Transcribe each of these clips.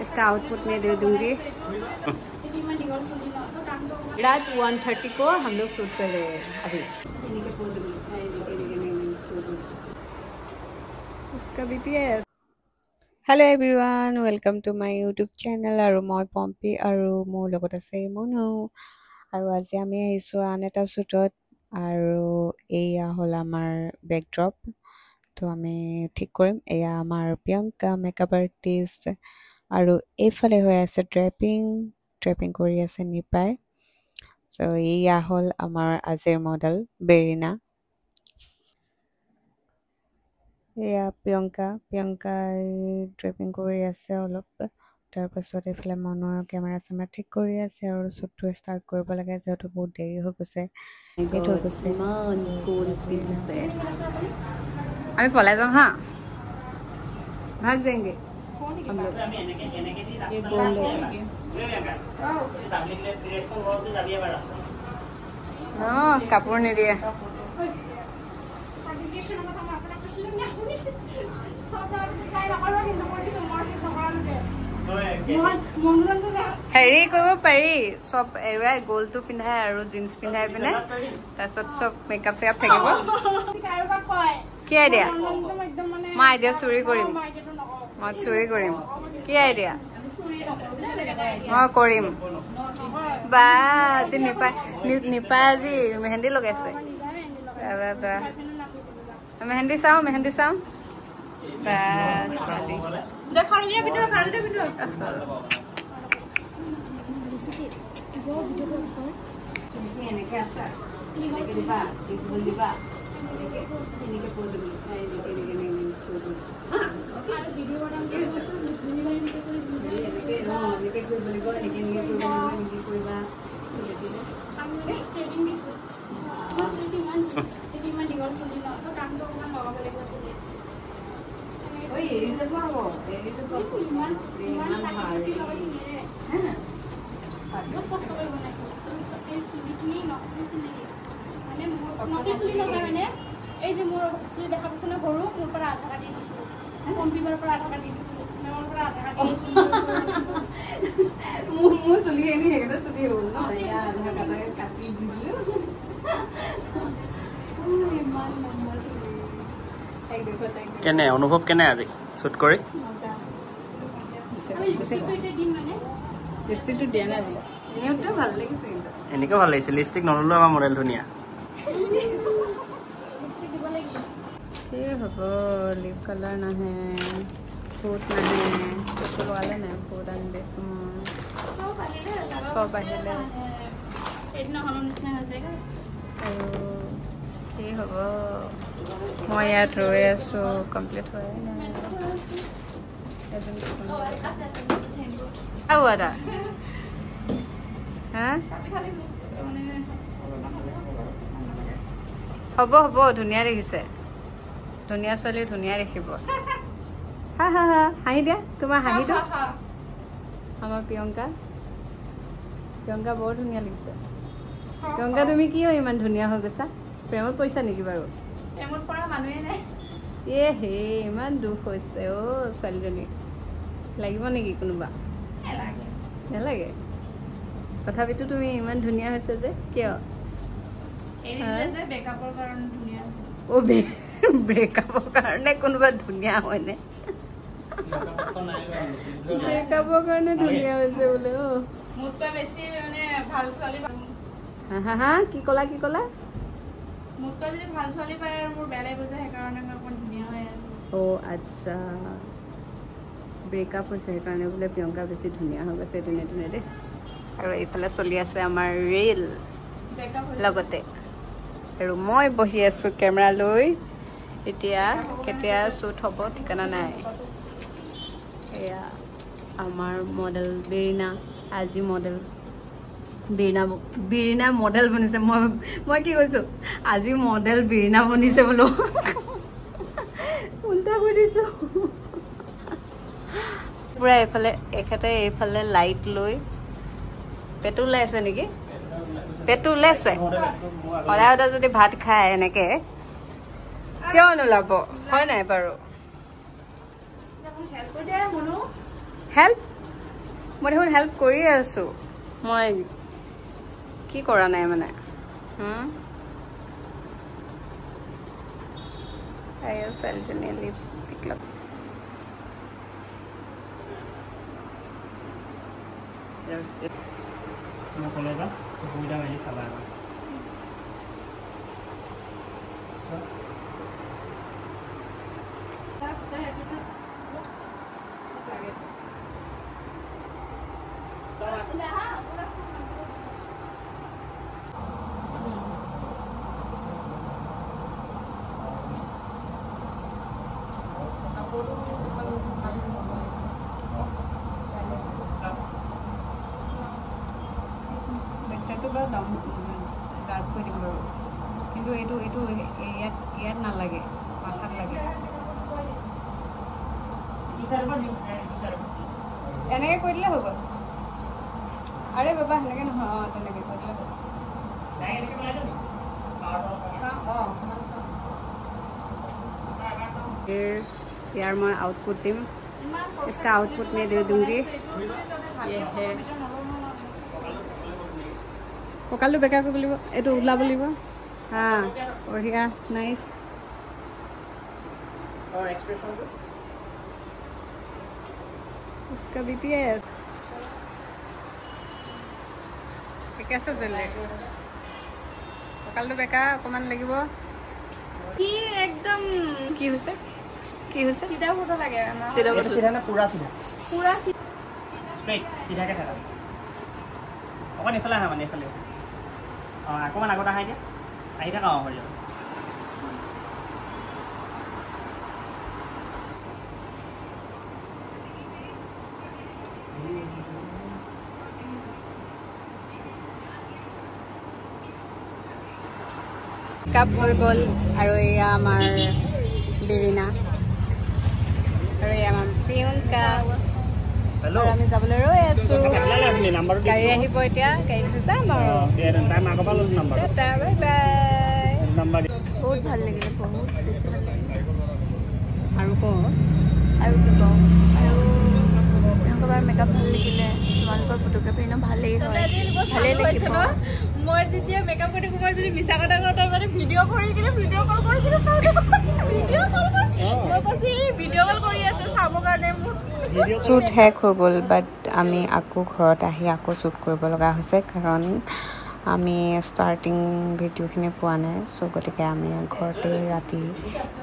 इसका आउटपुट मैं दे दूंगी। रात 1:30 को हम लोग शूट कर रहे हैं अभी। उसका BTS. Hello everyone, welcome to my YouTube channel. আৰু মই পম্পী আৰু মোৰ লগত আছে মনু। আৰু আজি আমি আহিছোঁ আন এটা শ্বুটত আৰু এয়া হ'ল আমাৰ বেকড্ৰপ। তো আমি ঠিক কৰিম। এয়া আমাৰ প্ৰিয়ংকা মেকআপ আৰ্টিষ্ট আৰু এইফালে হৈ আছে ড্ৰেপিং, ড্ৰেপিং কৰি আছে নিপাই। চ' এয়া হ'ল আমাৰ আজিৰ মডেল বেৰিনা। এয়া প্ৰিয়ংকা, প্ৰিয়ংকাই ড্ৰেপিং কৰি আছে অলপ। তাৰপাছত এইফালে মনৰ কেমেৰা চেমেৰা ঠিক কৰি আছে আৰু শ্বুটটো ষ্টাৰ্ট কৰিব লাগে, যিহেতু বহুত দেৰি হৈ গৈছে, লেট হৈ গৈছে। ইমান গোল পিন্ধিছে। আমি পলাই যাম, হা ভাগ যাएंगे हम लोग। ये गोल लेके অঁ, কাপোৰ নিদিয়ে। হেৰি কৰিব পাৰি, চব এৰুৱাই গ'লটো পিন্ধাই আৰু জিন্স পিন্ধাই পিনে তাৰপিছত চব মেকআপ চেকআপ থাকিব। কি আইডিয়া? মই আইডিয়া চুৰি কৰিম, মই চুৰি কৰিম। কি আইডিয়া? মই কৰিম। বা আজি নিপা নিপা আজি মেহেন্দি লগাইছে। বা বা মেহেন্দি চাওঁ, মেহেন্দি চাওঁ। বা ছোৱালী এনেকে আছা, এনেকে দিবা, দীঘল দিবা, এনেকে এনেকে পজ দিব, এনেকে এনেকে এনেকে এনেকে, অঁ এনেকে কৰিব লাগিব, এনেকে এনেকে কৰিব লাগিব, এনেকে কৰিবা। ঐ এৰি যাব আকৌ, এৰি যাব, ইমান ভাৰী। এই যে মোৰ চুলি দেখা পাইছে ন সৰু, মোৰ পৰা আধা কাটি দিছো, কম্পিউটাৰ পৰা আধা কাটি দিছো, মেমৰ পৰা আধা কাটি দিছো। মোৰ চুলিখিনি সেইকেইটা চুলি হ'ল ন, এয়া আধা কাটা কাটি দিলো। ইমান লম্বা চুলি। কেনে অনুভৱ, কেনে আজি শ্বুট কৰি? লিপষ্টিকটো দিয়া নাই বোলে। এনেওতো ভাল লাগিছে, কিন্তু এনেকেও ভাল লাগিছে। লিপষ্টিক নল'লেও আমাৰ মডেল ধুনীয়া। কি হ'ব, লিপ কালাৰ নাহে, ফুট নাহে, ফটো লগালে নাই, ফুট আনি দিছোঁ মই। চব আহিলে আৰু কি হ'ব। মই ইয়াত ৰৈ আছোঁ, কমপ্লিট হোৱাই নাই। দাদা হা হ'ব হ'ব, ধুনীয়া দেখিছে। ধুনীয়া ছোৱালী ধুনীয়া দেখিব। হা হা হা, হাঁহি দিয়া, তোমাৰ হাঁহিটো। আমাৰ প্ৰিয়ংকা, প্ৰিয়ংকা বৰ ধুনীয়া লাগিছে। প্ৰিয়ংকা তুমি কিয় ইমান ধুনীয়া হৈ গৈছা? প্ৰেমত পৰিছা নেকি বাৰু? প্ৰেমত পৰা মানুহে নাই। এ হে, ইমান দুখ হৈছে অ' ছোৱালীজনী। লাগিব নেকি কোনোবা? নালাগে। তথাপিতো তুমি ইমান ধুনীয়া হৈছে যে কিয়? অ' ব্ৰেকআপৰ কাৰণে কোনোবা ধুনীয়া হয়নে? ব্ৰেকআপৰ কাৰণে ধুনীয়া হৈছে বোলে। অ' মোতকৈ বেছি মানে ভাল ছোৱালী। হা হা হা, কি ক'লা, কি ক'লা? মোতকৈ যদি ভাল ছোৱালী পায় আৰু মোৰ বেয়া লাগিব যে, সেইকাৰণে মই অকণ ধুনীয়া হৈ আছো। অ' আচ্ছা, ব্ৰেকআপ হৈছে সেইকাৰণে বোলে প্ৰিয়ংকা বেছি ধুনীয়া হৈ গৈছে দিনে দিনে দেই। আৰু এইফালে চলি আছে আমাৰ ৰিল লগতে, আৰু মই বহি আছোঁ কেমেৰা লৈ। এতিয়া কেতিয়া শ্বুট হ'ব ঠিকনা নাই। এয়া আমাৰ মডেল বেৰিনা, আজি মডেল বিৰিণা, বিৰিণা মডেল বনিছে। মই কি কৈছোঁ, আজি মডেল বিৰিণা বনিছে বোলো, উল্টা কৰি দিছোঁ পুৰা। এইফালে এখেতে এইফালে লাইট লৈ পেটো ওলাই আছে নেকি? পেটটো ওলাইছে। সদায় সদায় যদি ভাত খায় এনেকে কিয় নোলাব, হয় নাই বাৰু? হেল্প মই দেখোন হেল্প কৰিয়ে আছোঁ, মই কি কৰা নাই মানে। ছোৱালীজনীয়ে লিপষ্টিক লগ ডাৰ্ক কৰি দিম বাৰু, কিন্তু এইটো এইটো ইয়াত ইয়াত নালাগে, মাথাত লাগে। এনেকৈ কৰি দিলে হৈ গ'ল। আৰে বাবা, সেনেকৈ নহয়, অঁ তেনেকৈ কৰি দিলে হৈ গ'ল। অঁ यार मैं आउटपुट दिम, इसका आउटपुट मैं दे दूंगी। ये है কঁকালটো বেকা কৰিব লাগিব, এইটো ওলাব লাগিব। হা, বঢ়িয়া, নাইচ। इसका BTS ঠিকে আছে। জল্দি কঁকালটো বেকা অকণমান লাগিব। কি একদম কি হৈছে, কি হৈছে? চিধা ফটো লাগে। চিধা নে পুৰা চিধা? পুৰা ষ্ট্ৰেইট, চিধাকে থাকা। অকণ এইফালে আহা, মানে এইফালে। অঁ, অকণমান আগত আহা, এতিয়া আহি থাকা। অঁ, হৈ যাব। মেকআপ হৈ গ'ল। আৰু এয়া আমাৰ বিৰিণা আৰু এয়া আমাৰ প্ৰিয়ংকা। আমি যাবলৈ ৰৈ আছো, গাড়ী আহিব এতিয়া, গাড়ীত যাম আৰু। Bye bye. বহুত ভাল লাগিলে, বহুত বেছি ভাল লাগিলে। আৰু কওঁ, আৰু কি কওঁ, আৰু প্ৰিয়ংকা মেকআপ ভাল লাগিলে, তোমালোকৰ ফটোগ্ৰাফী এনেও ভালেই হয়, ভালেই লাগিব। মই যেতিয়া মেকআপ কৰি থাকোঁ, মই যদি মিছা কথা কওঁ, তই মানে ভিডিঅ' কৰি কিনে ভিডিঅ' কল কৰি কিনে চাওঁ, ভিডিঅ' কল কৰি মই কৈছোঁ এই ভিডিঅ' কল কৰি আছে চাবৰ কাৰণে মোক। শ্বুট শেষ হৈ গ'ল, বাট আমি আকৌ ঘৰত আহি আকৌ শ্বুট কৰিব লগা হৈছে, কাৰণ আমি ষ্টাৰ্টিং ভিডিঅ'খিনি পোৱা নাই। চ' গতিকে আমি ঘৰতে ৰাতি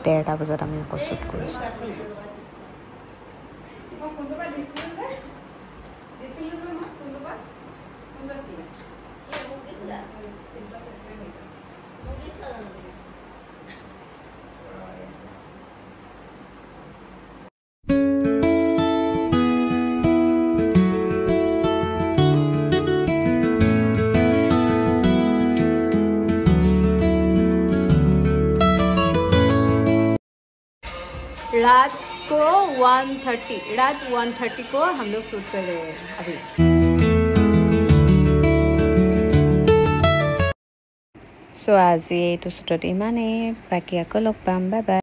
1:30 বজাত আমি আকৌ শ্বুট কৰিছোঁ। रात को 1:30, रात 1:30 को हम लोग शूट कर रहे हैं अभी। চ' আজি এইটো শ্বুটত ইমানেই, বাকী আকৌ লগ পাম। Bye bye.